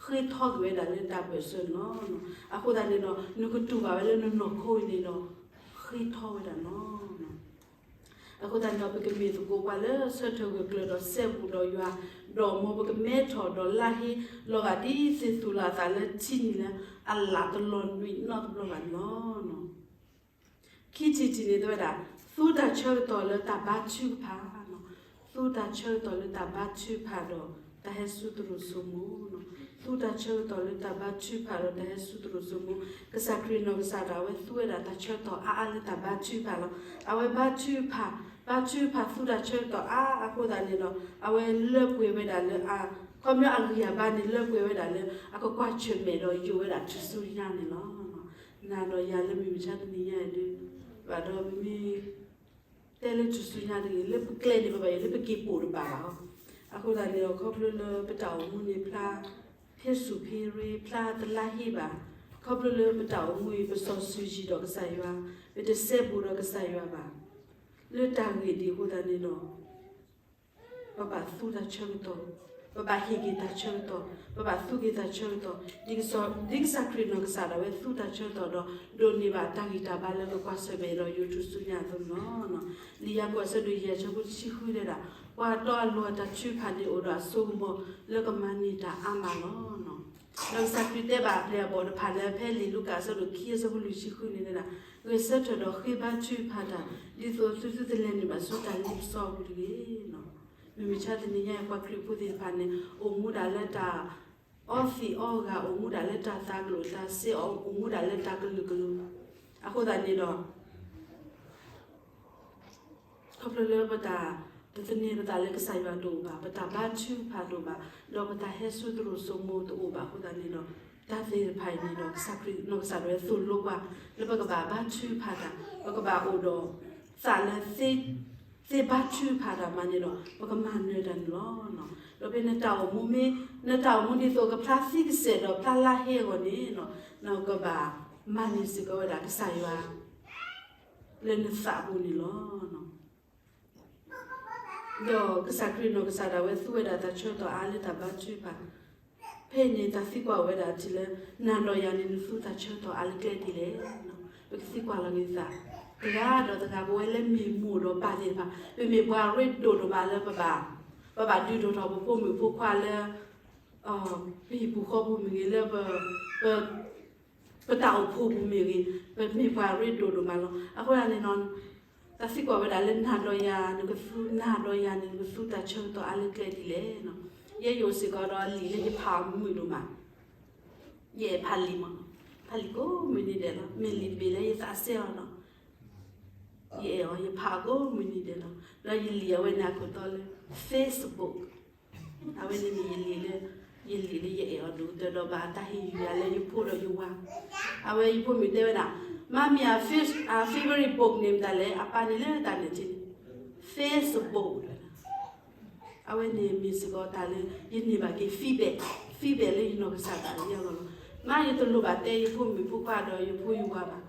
ဃ့ထီက့ၤဝဲဒၣ်လၢတၢ်ဘၢၣ်စၢၤန့ၣ်လီၤ. အဃိသတးန့ၣ်ဒီး နကတူၢ်ဘၣ်ဝဲလၢနနီၢ်ခိအံၤန့ၣ်ဒီး ဃ့ထီဝဲဒၣ်န့ၣ်လီၤ. အဃိသတးန့ၣ်ဒီး ပကမ့ၢ်သကိးပှၤလၢဆၢထၢၣ်ဂၢၢ်ကျၢၤဒီးစဲဘူးဒီးယွၤ, ဒီးမ်ပကမဲထီၣ်ဒီးလါဟ့ လီၤဂာ်ဒ်သိးသူၣ်လီၤအသးလၢထံနံၤလၢအလၣ်တလီၤနွံနီတဘျီဘၣ်န့ၣ်လီၤ. ခံထံၣ်တထံၣ်န့ၣ်တဲဝဲဒၣ်, သူတၢ်ဆၢကတီၢ်လၢတၢ်ဘါထုကဖၣ်, သူတၢ်ဆၢကတီၢ်လၢတၢ်ဘါထုကဖၣ်ဒီးတၢ်ဟဲဆူသရိာ်စိမိၤ, သူတၢ်ဆၢကတီၢ်လၢတၢ်ဘါထုကဖၣ်ဒီးတၢ်ဟဲဆူသရိာ်စိမိၤ, ကစၢ်ခရံာ်နီၢ်ကစၢ်ဒၣ်ဝဲသူဝဲဒၣ်တၢ်ဆၢကတီၢ်အါအါလၢတၢ်ဘါထုကဖၣ်လီၤ. အဝဲဘါထုကဖၣ်, ဘါထုကဖၣ်သူတၢ်ဆၢကတီၢ်အါအဃိသတးန့ၣ်ဒီး အဝဲလၢပှဲၤဝဲဒၣ်လၢအ, ခီပညီအဂံၢ်အဘါန့ၣ် လၢပှဲၤဝဲဒၣ်လၢ အကကွၢ်ဆၢၣ်မဲာ်ဒီးယိာ်ဝဲဒၣ်ထူၣ်စုညါန့ၣ်လီၤ. နၤဒီးယၤလၢမုၢ်မဆါတနံၤညါအံၤဒုး, ဘၣ်ဒီးပမ့ၢ် တဲလၢထူၣ်စုညါတဂ့ၤ, လၢပကျဲန့ၣ် ပဘၣ်ယိၣ်လၢပက့ၤပိာ်တဘၣ်ဘၣ်အီၤ. အဃိသတးန့ၣ်ဒီး ခီဖျိလၢပတၢ်အိၣ်မူန့ၣ်ဖျါ ဖဲစူၢ်ဖဲရ့ ဖျါတလါဟ့ဘၣ်, ခီဖျိလၢပတၢ်အိၣ်မူအံၤ ပစီၤစုၤယံၤဒီးကစၢ်ယွၤ, ပတစဲဘူးဒီးကစၢ်ယွၤဘၣ်, လၢတၢ်ဂ့ၢ်ဒ်အဃိသတးန့ၣ်ဒီး ပဘၣ်သူတၢ်ဆၢကတီၢ်, ပဘၣ်ဟ့ၣ်က့ၤတၢ်ဆၢကတီၢ်, ပဘၣ်သူက့ၤတၢ်ဆၢကတီၢ်, ဒ်ကစၢ်ခရံာ်နီၢ်ကစၢ်ဒၣ်ဝဲသူတၢ်ဆၢကတီၢ်ဒီး ဒိးန့ၢ်ဘၣ်တၢ်ဂံၢ်တၢ်ဘါလၢကကွၢ်ဆၢၣ်မဲာ်ဒီးယိာ်ထူၣ်စုညါအသိးန့ၣ်လီၤ. လံာ်ယၤကိာ်အဆၢဒိၣ်ယဲၢ်အဆၢဖိတဆံဃုတဲဒၣ်, ပှၤဒီးအလိၤအတၢ်ထုကဖၣ်န့ၣ်အိၣ်ဒီးအစိကမီၤလၢကမၤန့ၢ်တၢ်အါမးလီၤ. ဒီးကစၢ်ခရံာ်တဲဘၣ်အပျဲၢ်အဘီၣ်တဖၣ်လၢဖဲလံာ်လူၤကၣ်အဆၢဒိၣ်ခံအဆၢဖိလွံၢ်ဆံဃုန့ၣ်တဲဒၣ်, ဂဲၤဆၢထၢၣ်ဒီးဃ့ဘါထုကဖၣ်တၢ် ဒ်သိးသုသုတလဲၤနုာ်ဘၣ်ဆူတၢ်လ့ပစီအပူၤတဂ့ၤ. မုၢ်မဆါတနံၤညါအံၤ ပှၤခရံာ်ဖိသ့ၣ်တဖၣ်န့ၣ် အိၣ်မူဒၣ်လၢတၢ် အီသံးအီဂၤ, အိၣ်မူဒၣ်လၢတၢ်သးကျိၣ်တၢ်စ့အီၤ, အိၣ်မူဒၣ်လၢတၢ်ကလုာ်ကလုာ်, အဃိသတးန့ၣ်ဒီး ခီဖျိလၢပတၢ် ပသန့ၤပသးလၢကစၢ်ယွၤတအိၣ်ဘၣ်, ပတၢ်ဘါထုကဖၣ်တအိၣ်ဘၣ်, ဒီးပတၢ်ဟဲဆူသရိာ်စိမိၤတအိၣ်ဘၣ်အဃိသတးန့ၣ်ဒီး, တၢ်သ့ၣ်တဖၣ်အံၤန့ၣ်ဒီး ကစၢ်ခရံာ်နီၢ်ကစၢ်ဒၣ်ဝဲသိၣ်လိပှၤ လၢပကဘၣ်ဘါထုကဖၣ်တၢ်, ပကဘၣ်အိၣ်ဒီးသးလၢ သ့ဘါထုကဖၣ်တၢ်မးန့ၣ်ဒီး ပကမၤနၢၤတၢ်န့ၣ်လီၤ. ဒီးဖဲနတၢ်အိၣ်မူမ့ၢ်, နတၢ်အိၣ်မူဒ်သိးကဖျါသံကစဲာ်ဒီးဖျါလါဟ့အဂီၢ်န့ၣ်, နကဘၣ်မၤန့ၢ်စ့ၢ်ကီးဝဲဒၣ်ကစၢ်ယွၤ လၢနသးပူၤန့ၣ်လီၤ. ဒီးကစၢ်ခရံာ်နီၢ်ကစၢ်ဒၣ်ဝဲသူဝဲဒၣ်တၢ်ဆၢကတီၢ်အါလၢတၢ်ဘါထုကဖၣ်, ဖဲအံၤန့ၣ် တၢ်သံကွၢ်ဝဲဒၣ်ထံၣ်လၢ နၤဒီးယၤန့ၣ် နသူတၢ်ဆၢကတီၢ်အါလၢကျဲဒ်လဲၣ်. ပကသံကွၢ်လီၤက့ၤသး, တဂၤဒီးတဂၤ ပဝဲလၢမ့ၢ်မိၢ်ဒီးပၢ်သ့ၣ်တဖၣ် ပမ့ၢ်ပှၤရ့ဒိၣ်ဒိၣ်မးလၢ ပဘၣ်ဒုးဒိၣ်ထီၣ်ပဖိမုၣ်ဖိခွါလၢ ပဟံၣ်ပူၤဃီပူၤမ့ၢ်ဂ့ၤ, လၢ ပတၢ်အိၣ်ဖှိၣ်ပူၤမ့ၢ်ဂ့ၤ, ပမ့ၢ်ပှၤရ့ဒိၣ်ဒိၣ်မးလီၤ. အဃိသတးန့ၣ်ဒီး တၢ်သံကွၢ်ဝဲဒၣ်လၢ နၤဒီးယၤ နကသူ, နၤဒီးယၤန့ၣ် နကသူတၢ်ဆၢကတီၢ်အါလၢကျဲဒ်လဲၣ်. ယဲယအိၣ်စ့ၢ်ကီးဒီးလံာ်လၢယဖးအီၤမုာ်ဒိၣ်မး, ယအဲၣ်ဖးလံာ်မး, ဖးလံာ်ကိးမုၢ်နံၤဒဲးလီၤ. မ့ၢ်လံာ်တဘ့ၣ်လၢယသးစဲအီၤလီၤ. ယအဲၣ်အီၤ ယဖးအီၤကိးမုၢ်နံၤဒဲးလီၤ. ဒီးယလံာ်အဝဲန့ၣ်အခိၣ်တီလၢ Facebook အဝဲန့ၣ်မ့ၢ်ယလံာ်လၢ, ယလံာ်လၢယအဲၣ်အီၤဒိၣ်ကတၢၢ်ဒီးဘၣ်တၢ်ဟ့ၣ်ယုၢ်ယၤလၢယဖိဒီးယဝၤ, အဝဲယဖိမုၣ်တဲဝဲဒၣ်, Mommy, our favorite book name ဒၣ်လဲာ်, အပၢ်န့ၣ်လၢတၢ်န့ၣ်ထံန့ၣ်, Facebook ဝဲဒၣ်. အဝဲန့ၣ်မ့ၢ်စ့ၢ်ကီးတၢ်လၢ ယန့ၢ်ဘၣ်က့ၤ feedback, feedback လၢယနီၢ်ကစၢ်ဒၣ်ဝဲအဂီၢ်လီၤ. မ့ၢ်ယတလိၣ်ဘၣ်တဲယဖိမုၣ်ဖိခွါဒီးယဖိယဝၤဘၣ်.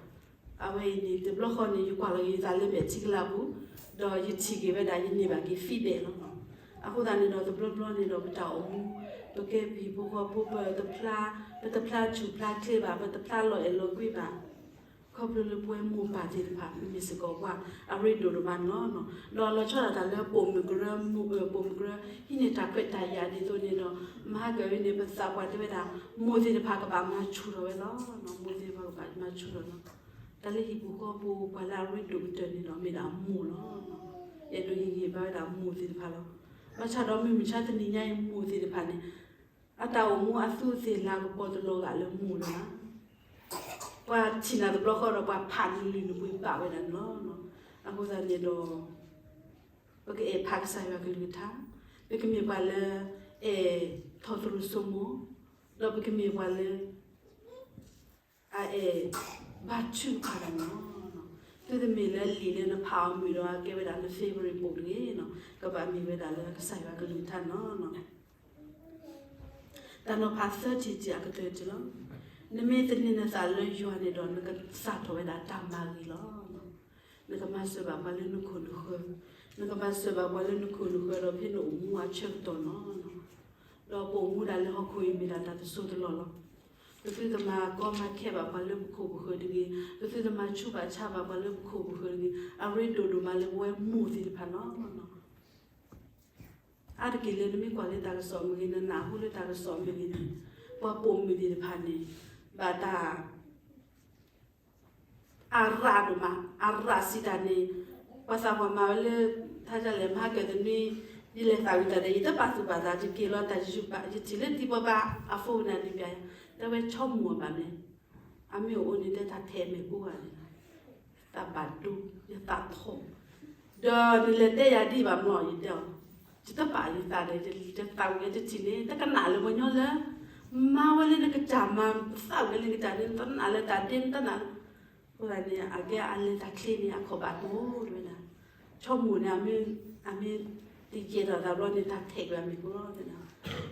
အဝဲအံၤန့ၣ် တဘျီဃီန့ၣ် ယကွၢ်လီၤက့ၤယသးလၢမဲာ်ထံကလၤပူၤ, ဒီးယထံၣ်က့ၤဝဲဒၣ်ယန့ၢ်ဘၣ်က့ၤ feedback လီၤ. အဃိသတးန့ၣ်ဒီး တဘျီဘျီန့ၣ်ဒီး ပတၢ်အိၣ်မူ, ပကဲပဟံၣ်ဖိဃီဖိ ပတဖျါ, ပတဖျါဆူၣ်ဖျါချ့ဘၣ်, ပတဖျါလီၤအဲၣ်လီၤကွံဘၣ်, ခီဖျိလၢပဝဲမိၢ်ပၢ်သ့ၣ်တဖၣ် မ့ၢ်စ့ၢ်ကီးပှၤအရ့ဒိၣ်ဒိၣ်မးန့ၣ်လီၤ. ဒီးလီၤဆီဒၣ်တၢ်လၢပိာ်မုၣ်ကရၢ, ပိာ်မုၣ်ကရၢ ဟံးန့ၢ်တၢ်ခွဲးတၢ်ယာ်ဒ်သိးန့ၣ်ဒီး, မဟါကၢၤန့ၣ် ပသးပှၢ်တဲဝဲဒၣ်, မိၢ်သ့ၣ်တဖၣ်ကဘၣ်မၤဆူၣ်ထီၣ်ဝဲလီၤ. မိၢ်သ့ၣ်တဖၣ်ကဘၣ်မၤဆူၣ်ထီၣ်လီၤ. တၢ်လၢဟံၣ်ပူၤဃီပူၤ ပှၤလၢအရ့ဒိၣ်ကတၢၢ်န့ၣ်ဒီး မ့ၢ်ဒၣ်မိၢ်လီၤ. ယအဲၣ်ဒိးဟ့ၣ်ဂံၢ်ဘါဝဲဒၣ်မိၢ်သ့ၣ်တဖၣ်လီၤ. ဘၣ်ဆၣ်ဒီးမုၢ်မဆါတနံၤညါအံၤ မိၢ်သ့ၣ်တဖၣ်န့ၣ် အတၢ်အိၣ်မူအသူးအသ့ၣ်လၤကပီၤတလီၤဂာ်လၢမိၢ်လၢၤဘၣ်. ပှၤထံၣ်နၤတဘျီဃီဒီး ပှၤဖးနလုၢ်နပှ့ၤပာ်ဝဲဒၣ်န့ၣ်လီၤ. အဃိသတးန့ၣ်ဒီး ပကအဲၣ်ဖးကစၢ်ယွၤကလုၢ်ကထါ, ပကမ့ၢ်ပှၤလၢ အဲၣ်ထီၣ်သရိာ်စိမိၤ, ဒီးပကမ့ၢ်ပှၤလၢ အအဲၣ်ဘါထုကဖၣ်တၢ်န့ၣ်လီၤ. သုတမ့ၢ်လၢလံာ်လၢနဖးအီၤမုာ်ဒီး ကဲဝဲဒၣ်လၢ favorite book တဂ့ၤန့ၣ်, ကဘၣ်မ့ၢ်ဝဲဒၣ်လၢကစၢ်ယွၤကလုၢ်ကထါန့ၣ်လီၤ. တၢ်နီၤဖးသၢထံၣ်တံၢ်အကတၢၢ်တံၢ်လီၤ. နမ့ၢ်သန့ၤနသးလၢယွၤန့ၣ်ဒီး နကစးထီၣ်ဝဲဒၣ်တၢ်မၤဂ့ၤလီၤ. နကမၤစၢၤဘၣ်ပှၤလၢနခိၣ်နဃၢၤ, နကမၤစၢၤဘၣ်ပှၤလၢနခိၣ်နဃၢၤဒီး ဖဲနအိၣ်မူအဆၢကတီၢ်န့ၣ်လီၤ. ဒီးပအိၣ်မူဒၣ်လၢဟီၣ်ခိၣ်အံၤမ့ၢ်ဒၣ်တၢ်တစိၢ်တလီၢ်လီၤ. ပသုတမၤကီမၤခဲဘၣ်ပှၤလၢပခိၣ်ပဃၢၤတဂ့ၤ, ပသုတမၤဆူးဘၣ်ဆါဘၣ်ပှၤလၢပခိၣ်ပဃၢၤတဂ့ၤ, အရ့ဒိၣ်ဒိၣ်မးလၢပဝဲမိၢ်သ့ၣ်တဖၣ်န့ၣ်လီၤ. အါတက့ၢ်လၢနမ့ၢ်ကွၢ်လၢတၢ်ကစီၣ်မ့ၢ်ဂ့ၤ, နနၢ်ဟူလၢတၢ်ကစီၣ်မ့ၢ်ဂ့ၤန့ၣ်, ပှၤပိာ်မုၣ်သ့ၣ်တဖၣ်န့ၣ် ဘၣ်တၢ် အရၤဒိၣ်မး, အရၤစံးတၢ်န့ၣ်, ပှၤသးပှၢ်မၤဝဲလၢ ထါဒ်လဲၣ် မဟါကၢၤတနွံ, ယလဲၤသးဝံၣ်တၢ်ဒီး ယတပာ်သူၣ်ပာ်သး ယက့ၤလီၤတၢ်ယုၢ်ဘၣ်, ယထံၣ်လၢတံၤပီဘါအ phone န့ၣ်ဒုးပျးယၤ, တဲဝဲဆီမိၢ်အဘၣ်မ့ၢ်, အမ့ၢ်အိၣ်န့ၣ် တဲတၢ်ထဲးမဲာ်ကိးဂၤန့ၣ်, တၢ်ဘၣ်ဒိ ယသးထီၣ်, ဒီးနလဲၤတဲယၤဒ်ဘၣ်မ့ၢ် ယတဲအီၤ, ယတပာ်ယသးဒီး ယသးဝံၣ်ဝဲတထံၣ်န့ၣ် တကနၣ်လၢပှၤညီလၢ မၤဝဲလၢနကစၢ်မၤ သးဝံၣ်လၢနကစၢ်န့ၣ် တနာ်လၢတၢ်ဒ့ တနာ်လၢ အဃိသတးန့ၣ် အကဲအလဲၤတၢ်ချ့န့ၣ် အခီၣ်ဘၣ်ဒိ တဲဝဲဒၣ်, ဆီမိၢ်န့ၣ် အမ့ၢ်တယဲၢ်ထီၣ်သးဘျီန့ၣ် တၢ်ထဲးကွံာ်အမဲာ်ကိးလီၤ တဲဝဲဒၣ်.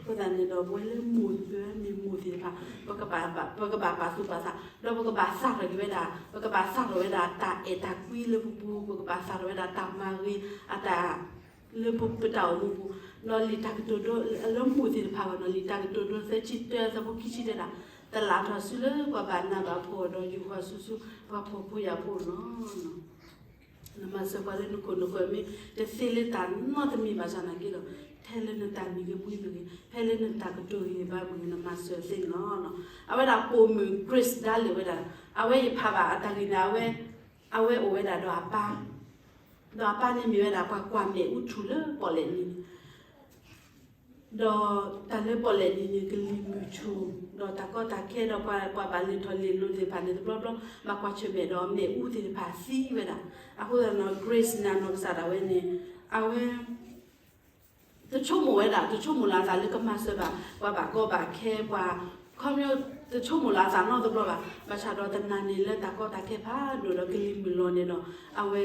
အဃိသတးန့ၣ်ဒီး ပဝဲလၢမိၢ်ပၢ်မ့ၢ်မိၢ်သ့ၣ်တဖၣ် ပကဘၣ်ပာ်သူၣ်ပာ်သး ဒီးပကဘၣ်သးထီၣ်က့ၤဝဲဒၣ် ပကဘၣ်သးထီၣ်ဝဲဒၣ်တၢ်အဲၣ်တၢ်ကွံလၢပပူၤ ပကဘၣ်သးထီၣ်ဝဲဒၣ်တၢ်မၤဂ့ၤ အတၢ် လၢပတၢ်အိၣ်မူပူၤ, ဒီးလံာ်တၢ်ကတိၤဒိ လၢမိၢ်သ့ၣ်တဖၣ်အဂီၢ်န့ၣ် လံာ်တၢ်ကတိၤဒိသၢဆံတၢ အဆၢဖိခံဆံတဲဒၣ်, တလးထီၣ်ဆူလၢပှၤဘၣ်နးဘၣ်ဖှီၣ်ဒီး ယူာ်ဃီၤဆူဆူပှၤဖှီၣ်ဖိယာ်ဖိန့ၣ်လီၤ. နမၤစၢၤပှၤလၢနခိၣ်နဃၢၤ မ့ၢ်တသ့လၢတၢ်နီတမံၤဘၣ်ဆၣ်နာ်က့ဒီး ထဲလၢနတၢ်မံၤဂ့ၤပှၤမံၤဂ့ၤ ဖဲလၢနတၢ်ကတိၤဂ့ၤဘၣ်မ့ၢ်ဂ့ၤ နမၤစၢၤသ့န့ၣ်လီၤ. အဝဲဒၣ်ပိာ်မုၣ် Grace ဒၣ်လဲာ်ဝဲဒၣ် အဝဲယဖးဘၣ်အတၢ်ဂ့ၢ်န့ၣ် အဝဲ အဝဲအိၣ်ဝဲဒၣ်ဒီးအပၢ် ဒီးအပၢ်န့ၣ်မ့ၢ်ဝဲဒၣ်ပှၤကွၢ်မဲာ်အူထူၣ်လၢပီၣ်လဲၣ်နံၤန့ၣ်, ဒီးတၢ်လၢပီၣ်လဲၣ်နံၤန့ၣ် ကလံၤမုၢ်ဆူၣ် ဒီးတၢ်ကီတၢ်ခဲဒီးပှၤ ပှၤဘၣ်လဲၤထီၣ်လဲၤလီၤသ့ၣ်တဖၣ်န့ၣ် တဘျီဘျီ ဘၣ်ကွၢ်ဆၢၣ်မဲာ်ဒီးမဲာ်အူသ့ၣ်တဖၣ်သံဝဲဒၣ်. အဃိသတးန့ၣ် Grace န့ၣ် အနီၢ်ကစၢ်ဒၣ်ဝဲန့ၣ် အဝဲ တဆိကမိၣ်ဝဲဒၣ် တဆိကမိၣ်လီၤအသးလၢကမၤစၢၤဘၣ် ပှၤဘၣ်ကီဘၣ်ခဲ ပှၤ ခီဖျိ တဆိကမိၣ်လီၤအသးနီတဘျီဘၣ်. ဘၣ်ဆၣ်ဒီးတနာ်န့ၢ်လၢတၢ်ကီတၢ်ခဲဖးဒိၣ်ဒီး ကလံၤမုၢ်လီၤန့ၣ်ဒီး အဝဲ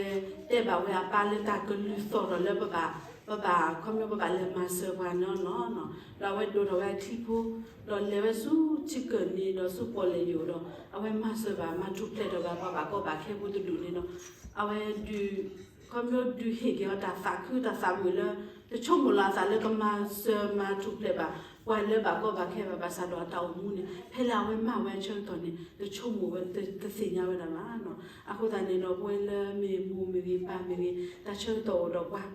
တဲဘၣ်ဝဲအပၢ်လၢတၢ်ကလုၢ်သီၣ်ထီၣ်လၢပဘၣ် ပဘၣ် ခီဖျိပဘၣ်လဲၤမၤစၢၤပှၤန့ၣ်လီၤ. ဒီးအဝဲဒိးထီၣ်ဝဲအချံဖိ ဒီးလဲၤဝဲဆူထံကၢၢ်နံၤဒီးဆူပီၣ်လဲၣ်ယိာ်ဒီး အဝဲမၤစၢၤဘၣ် မၤထူၣ်ဖျဲးထီၣ်ဘၣ်ပှၤဘၣ်ကီဘၣ်ခဲဖိတဒူၣ်န့ၣ်ဒီး အဝဲဒုး ခီဖျိဒုးဟ့ၣ်က့ၤအီၤတၢ်သးခုတၢ်သးမုာ်လၢ တဆိကမိၣ်လီၤအသးလၢကမၤစၢၤမၤထူၣ်ဖျဲးဘၣ် ပှၤလၢဘၣ်ကီဘၣ်ခဲဘၣ် ဘၣ်ဆၣ်ဒီးအတၢ်အိၣ်မူန့ၣ် ဖဲလၢအဝဲမၤဝဲအဆၢကတီၢ်န့ၣ် တဆိကမိၣ်ဝဲ တသ့ၣ်ညါဝဲဒၣ်ဘၣ်နီၤ. အဃိသတးန့ၣ်ဒီး ပဝဲလၢမ့ၢ်မိၢ်မ့ၢ်ဂ့ၤ ပၢ်မ့ၢ်ဂ့ၤ တၢ်ဆၢကတီၢ်အိၣ်ဒီးပှၤ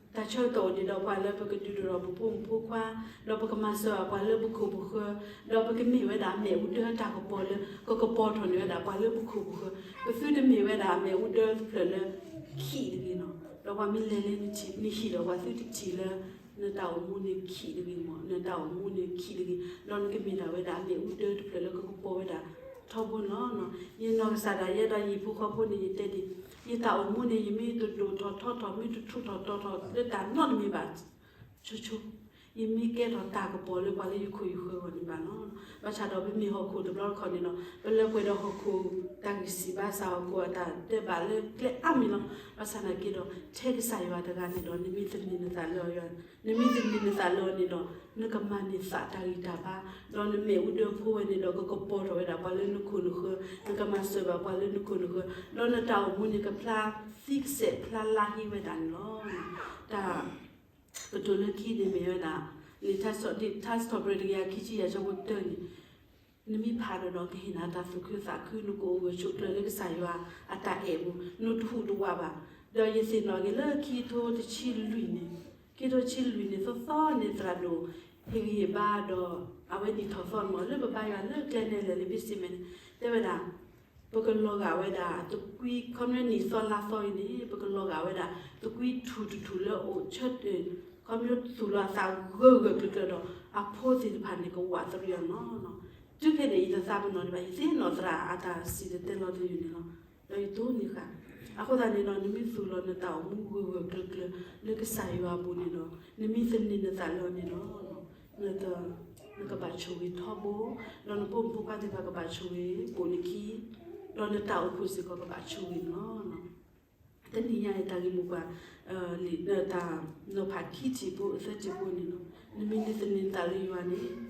တၢ်ဆၢကတီၢ်အိၣ်ဒံးဒီးပှၤလၢပကဒုးဒိၣ်ထီၣ်ပဖိမုၣ်ဖိခွါ, ဒီးပကမၤစၢၤဘၣ်ပှၤလၢပခိၣ်ပဃၢၤ, ဒီးပကမ့ၢ်ဝဲဒၣ်အမဲာ်အူဒၢတၢ်ကပီၤလၢ ကကပီၤထီၣ်န့ၢ်ဝဲဒၣ်ပှၤလၢပခိၣ်ပဃၢၤ, ပသုတမ့ၢ်ဝဲဒၣ်အမဲာ်အူဒၢတဖျၢၣ်လၢခံးတဂ့ၤနီၤ. ဒီးပှၤမ့ၢ်လဲၤလၢနထံၣ် နဟံၣ်ဒီးပှၤသုတထံၣ်လၢ နတၢ်အိၣ်မူန့ၣ်ခံးတဂ့ၤမး, နတၢ်အိၣ်မူန့ၣ်ခံးတဂ့ၤ, ဒီးနကမ့ၢ်ဒၣ်ဝဲဒၣ်အမဲာ်အူဒၢတဖျၢၣ်လၢကကပီၤဝဲဒၣ်ထီဘိန့ၣ်လီၤ. ယနီၢ်ကစၢ်ဒၣ်ယဲဒီးယဟံၣ်ဖိဃီဖိန့ၣ် ယတဲဒ်အံၤ, ယတၢ်အိၣ်မူန့ၣ် ယမ့ၢ်တဒိၣ်ထီၣ်ထီထီၣ် မ့ၢ်တထူးထီၣ်တီၤထီၣ်လၢတၢ်နီတမံၤဘၣ် ဆိဆိ, ယမ့ၢ်ကဲထီၣ်တၢ်ကပီၤလၢပှၤလၢယခိၣ်ယဃၢၤအဂီၢ်န့ၣ်ဘၣ်လီၤ. ဘၣ်ဆၣ်ဒီးပမ့ၢ်ဟီၣ်ခိၣ်တဘျီတခီၣ်န့ၣ်ဒီး ပလၢပှဲၤဒီးဟီၣ်ခိၣ်တၢ်ဂံၢ်စၢ်ဘါစၢ် ဟီၣ်ခိၣ်အတၢ်ဒဲးဘးလၢကျဲအါမံၤလီၤ. ဘၣ်ဆၣ်သနာ်က့ဒီး ထဲကစၢ်ယွၤတဂၤန့ၣ်ဒီး နမ့ၢ်သန့ၤနသးလၢအီၤယွၤ, နမ့ၢ်သန့ၤနသးလၢအီၤန့ၣ်ဒီး နကမၤန့ၢ်သးတၢ်ဂံၢ်တၢ်ဘါ, ဒီးနမဲာ်အူဒၢဖိဝဲန့ၣ်ဒီး ကကပီၤထီၣ်ဝဲဒၣ်ပှၤလၢနခိၣ်နဃၢၤ, နကမၤစၢၤဘၣ်ပှၤလၢနခိၣ်နဃၢၤ, ဒီးနတၢ်အိၣ်မူန့ၣ် ကဖျါသံကစဲးဖျါလါဟ့ဝဲဒၣ်န့ၣ်လီၤ. တၢ်ကတိၤလၢခံန့ၣ်မ့ၢ်ဝဲဒၣ် လံာ်ထါစံးထီၣ်ပတြၢၤတကယၤခံဆံယဲၢ်ဆၢဖိတၢန့ၣ်, နမ့ၢ်ဖးဒီးဒီးကဟ့ၣ်နၤတၢ်သူၣ်ခုသးခု နကအိၣ်ဂၢၢ်ဆိးကျၢၤလၢကစၢ်ယွၤအတၢ်အဲၣ်ပူၤ နတဟူးတဝးဘၣ်. ဒီးယသ့ၣ်နီၣ်က့ၤလၢခံထိတဆံလွံၢ်န့ၣ်, ခံထိတဆံလွံၢ်န့ၣ် သီသီန့ၣ် သရၣ်ဒိၣ်ဟ့ၣ်ဂံၢ်ဟ့ၣ်ဘါဒီး အဝဲနံၣ်ထီၣ်သီန့ၣ်မ့ၢ် လၢပဘါယွၤလၢကျဲနဲလဲၣ်လၢ ဘ့ၣ်စ့မဲၣ်န့ၣ် တဲဝဲဒၣ် ပကလီၤဂာ်ဝဲဒၣ် တကွံ ခီပညီနံၣ်သီလါသီအံၤန့ၣ် ပကလီၤဂာ်ဝဲဒၣ် တကွံထူၣ်တထူၣ်လၢအိၣ်ဆၢတဲာ် ခီပညီသူၣ်လီၤအသးဂၢၢ်ဂၢၢ်ကျၢၤကျၢၤဒီး အဖိသ့ၣ်တဖၣ်န့ၣ် ကဝးသရံးအီၤန့ၣ်လီၤ. တုၤဖဲန့ၣ် ယတသးပ့ၤနီၣ်ဒံးဘၣ်, ယသ့ၣ်နီၣ်သရၣ်အတၢ်စံၣ်တဲၤတဲလီၤတယုၢ်န့ၣ်လီၤ. ဒီးယတိၢ်နီၣ်ဃာ်, အဃိသတးန့ၣ်ဒီး နမ့ၢ်သူၣ်လီၤနတၢ်အိၣ်မူဂၢၢ်ဂၢၢ်ကျၢၤကျၢၤ လၢကစၢ်ယွၤအပူၤန့ၣ်ဒီး နမ့ၢ်သန့ၤနသးလၢအီၤန့ၣ်ဒီး နကဘၣ်ဆိၣ်ဂ့ၤထီဘိ, ဒီးနဖိမုၣ်ဖိခွါသ့ၣ်တဖၣ်ကဘၣ်ဆိၣ်ဂ့ၤပိာ်နခံ, ဒီးနတၢ်အိၣ်ဖှိၣ်စ့ၢ်ကီးကဘၣ်ဆိၣ်ဂ့ၤန့ၣ်လီၤ. တနံၤညါအံၤ တၢ်ဂ့ၢ်မိၢ်ပှၢ် လံာ်တၢ်နီၤဖးခံထံၣ်ဖိ သၢထံၣ်ဖိန့ၣ်လီၤ. နမ့ၢ်နသန့ၤနသးလၢယွၤန့ၣ်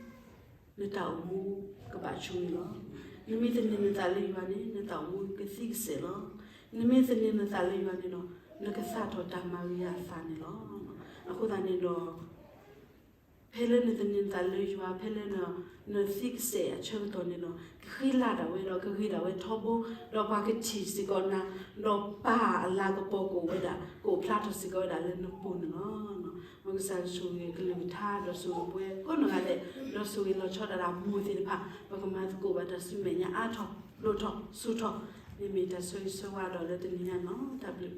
နတၢ်အိၣ်မူကဘၣ်ဆိၣ်ဂ့ၤလီၤ. နမ့ၢ်သန့ၤနသးလၢယွၤန့ၣ် နတၢ်အိၣ်မူကသံကစဲးလီၤ. နမ့ၢ်သန့ၤနသးလၢယွၤန့ၣ်ဒီး နကသၣ်ထီၣ်တၢ်မၤဂ့ၤအသးန့ၣ်လီၤ. အဃိသတးန့ၣ်ဒီး ဖဲလၢနသန့ၤနသးလၢယွၤ ဖဲလၢနသံကစဲးအဆၢကတီၢ်န့ၣ်ဒီး ကဃံလၤဒၣ်ဝဲဒီး ကဂ့ၤဒၣ်ဝဲထီဘိ, ဒီးပှၤကထံၣ်စ့ၢ်ကီးနၤ, ဒီးပၢ်အလၤကပီၤကအိၣ်ဝဲဒၣ် ကအိၣ်ဖျါထီၣ်စ့ၢ်ကီးဝဲဒၣ်လၢနပူၤန့ၣ်လီၤ. မ်ကစၢ်ဆိၣ်ဂ့ၤကလုၢ်ကထါ ဒီးဆိၣ်ဂ့ၤပှၤကိးနီၢ်ဂၤဒဲး, ဒီးဆိၣ်ဂ့ၤလီၤဆီဒၣ်တၢ်မိၢ်သ့ၣ်တဖၣ် ပကမၤသကိးဘၣ်တၢ်ဆူမဲာ်ညါအါထီၣ် ဒိၣ်ထီၣ်ဆူၣ်ထီၣ်, မ့မ့ၢ်တၢ်ဆိၣ်ဂ့ၤဆိၣ်ဝါဒီးလၢတနံၤညါန့ၣ်လီၤ. တၢ်ဘျုး